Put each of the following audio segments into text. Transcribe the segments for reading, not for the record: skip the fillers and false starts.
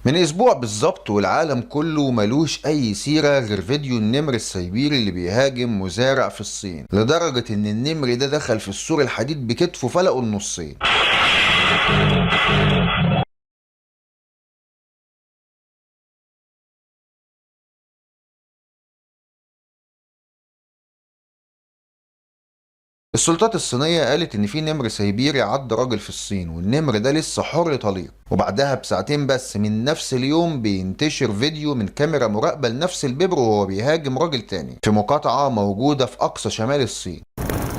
من اسبوع بالظبط والعالم كله ملوش اي سيرة غير فيديو النمر السيبيري اللي بيهاجم مزارع في الصين، لدرجة ان النمر ده دخل في السور الحديد بكتفه فلقه النصين. السلطات الصينية قالت إن في نمر سيبيري عض راجل في الصين، والنمر ده لسه حر طليق. وبعدها بساعتين بس من نفس اليوم بينتشر فيديو من كاميرا مراقبة لنفس الببر وهو بيهاجم راجل تاني في مقاطعة موجودة في أقصى شمال الصين.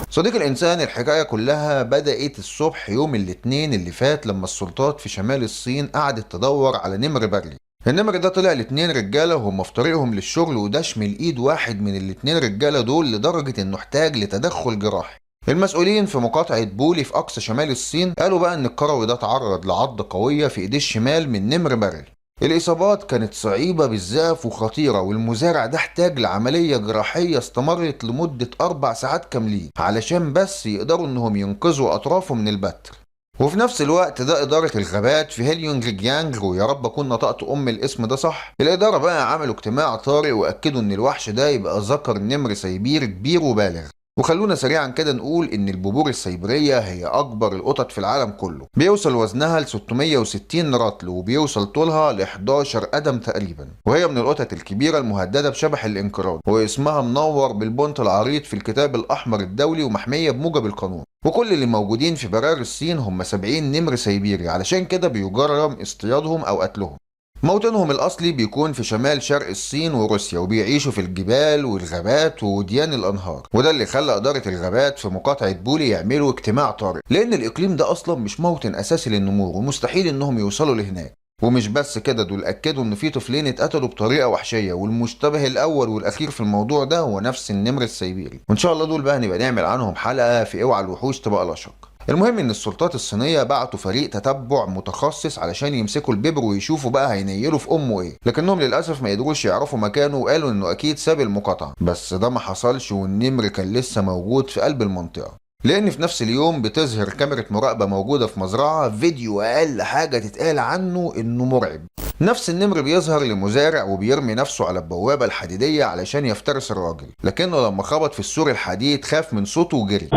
صديق الإنسان، الحكاية كلها بدأت الصبح يوم الاثنين اللي فات لما السلطات في شمال الصين قعدت تدور على نمر بري. النمر ده طلع لاتنين رجالة وهم في طريقهم للشغل، ودش من ايد واحد من الاتنين رجالة دول لدرجة انه احتاج لتدخل جراحي. المسؤولين في مقاطعة بولي في أقصى شمال الصين قالوا بقى إن القروي ده تعرض لعض قوية في إيديه الشمال من نمر بري. الإصابات كانت صعيبة بالزاف وخطيرة، والمزارع ده احتاج لعملية جراحية استمرت لمدة 4 ساعات كاملين علشان بس يقدروا إنهم ينقذوا أطرافه من البتر. وفي نفس الوقت ده إدارة الغابات في هيليونج جيانج، ويا رب أكون نطقت أم الاسم ده صح، الإدارة بقى عملوا اجتماع طارئ وأكدوا إن الوحش ده يبقى ذكر نمر سيبيري كبير وبالغ. وخلونا سريعا كده نقول ان الببور السيبيرية هي اكبر القطط في العالم كله، بيوصل وزنها ل 660 رطل وبيوصل طولها ل 11 قدم تقريبا، وهي من القطط الكبيرة المهددة بشبح الانقراض، واسمها منور بالبونت العريض في الكتاب الاحمر الدولي ومحمية بموجب القانون. وكل اللي موجودين في برار الصين هم 70 نمر سيبيري، علشان كده بيجرم اصطيادهم او قتلهم. موطنهم الأصلي بيكون في شمال شرق الصين وروسيا، وبيعيشوا في الجبال والغابات ووديان الأنهار، وده اللي خلى إدارة الغابات في مقاطعة بولي يعملوا اجتماع طارئ، لأن الإقليم ده أصلا مش موطن أساسي للنمور ومستحيل إنهم يوصلوا لهناك. ومش بس كده، دول أكدوا إن في طفلين اتقتلوا بطريقة وحشية، والمشتبه الأول والأخير في الموضوع ده هو نفس النمر السيبيري، وإن شاء الله دول بقى نبقى نعمل عنهم حلقة في اوعى الوحوش تبقى لا شك. المهم ان السلطات الصينية بعتوا فريق تتبع متخصص علشان يمسكوا الببر ويشوفوا بقى هينيلوا في امه ايه، لكنهم للاسف ما قدروش يعرفوا مكانه وقالوا انه اكيد ساب المقاطعة، بس ده ما حصلش والنمر كان لسه موجود في قلب المنطقة. لان في نفس اليوم بتظهر كاميرا مراقبة موجودة في مزرعة فيديو اقل حاجة تتقال عنه انه مرعب. نفس النمر بيظهر لمزارع وبيرمي نفسه على البوابة الحديدية علشان يفترس الراجل، لكنه لما خبط في السور الحديد خاف من صوته وجري.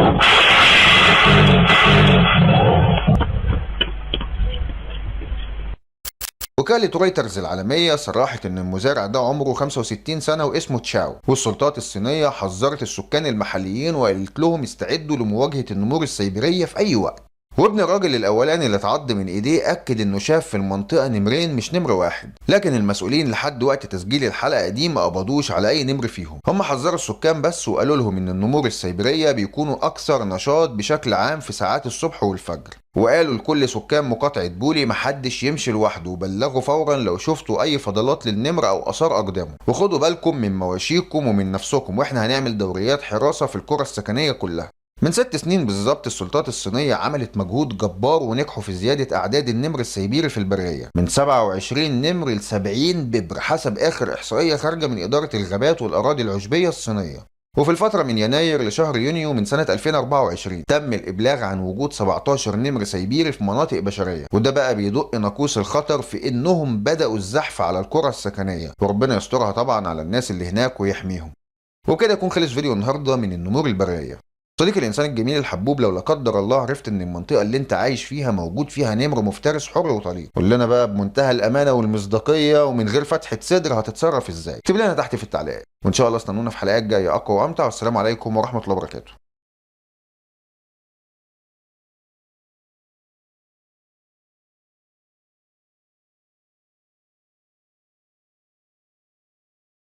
وكالة رويترز العالمية صرحت ان المزارع ده عمره 65 سنة واسمه تشاو، والسلطات الصينية حذرت السكان المحليين وقالت لهم استعدوا لمواجهة النمور السيبيرية في اي وقت. وابن الراجل الاولاني اللي اتعض من ايديه اكد انه شاف في المنطقة نمرين مش نمر واحد، لكن المسؤولين لحد وقت تسجيل الحلقة دي ما قبضوش على اي نمر فيهم. هم حذروا السكان بس وقالوا لهم ان النمور السيبيرية بيكونوا اكثر نشاط بشكل عام في ساعات الصبح والفجر، وقالوا لكل سكان مقاطعة بولي محدش يمشي لوحده، وبلغوا فورا لو شفتوا اي فضلات للنمر او اثار اقدامه، وخدوا بالكم من مواشيكم ومن نفسكم، واحنا هنعمل دوريات حراسة في القرى السكنية كلها. من 6 سنين بالظبط السلطات الصينية عملت مجهود جبار ونجحوا في زيادة أعداد النمر السيبيري في البرية من 27 نمر ل 70 ببر حسب آخر إحصائية خارجة من إدارة الغابات والأراضي العشبية الصينية. وفي الفترة من يناير لشهر يونيو من سنة 2024 تم الإبلاغ عن وجود 17 نمر سيبيري في مناطق بشرية، وده بقى بيدق ناقوس الخطر في إنهم بدأوا الزحف على القرى السكنية، وربنا يسترها طبعا على الناس اللي هناك ويحميهم. وبكده يكون خلص فيديو النهارده من النمور البرية. صديقي الانسان الجميل الحبوب، لو لا قدر الله عرفت ان المنطقة اللي انت عايش فيها موجود فيها نمر مفترس حر وطليق، قول لنا بقى بمنتهى الامانة والمصداقيه ومن غير فتحه صدر هتتصرف ازاي؟ اكتب لنا تحت في التعليقات، وان شاء الله استنونا في حلقات جاية اقوى وامتع. والسلام عليكم ورحمة الله وبركاته.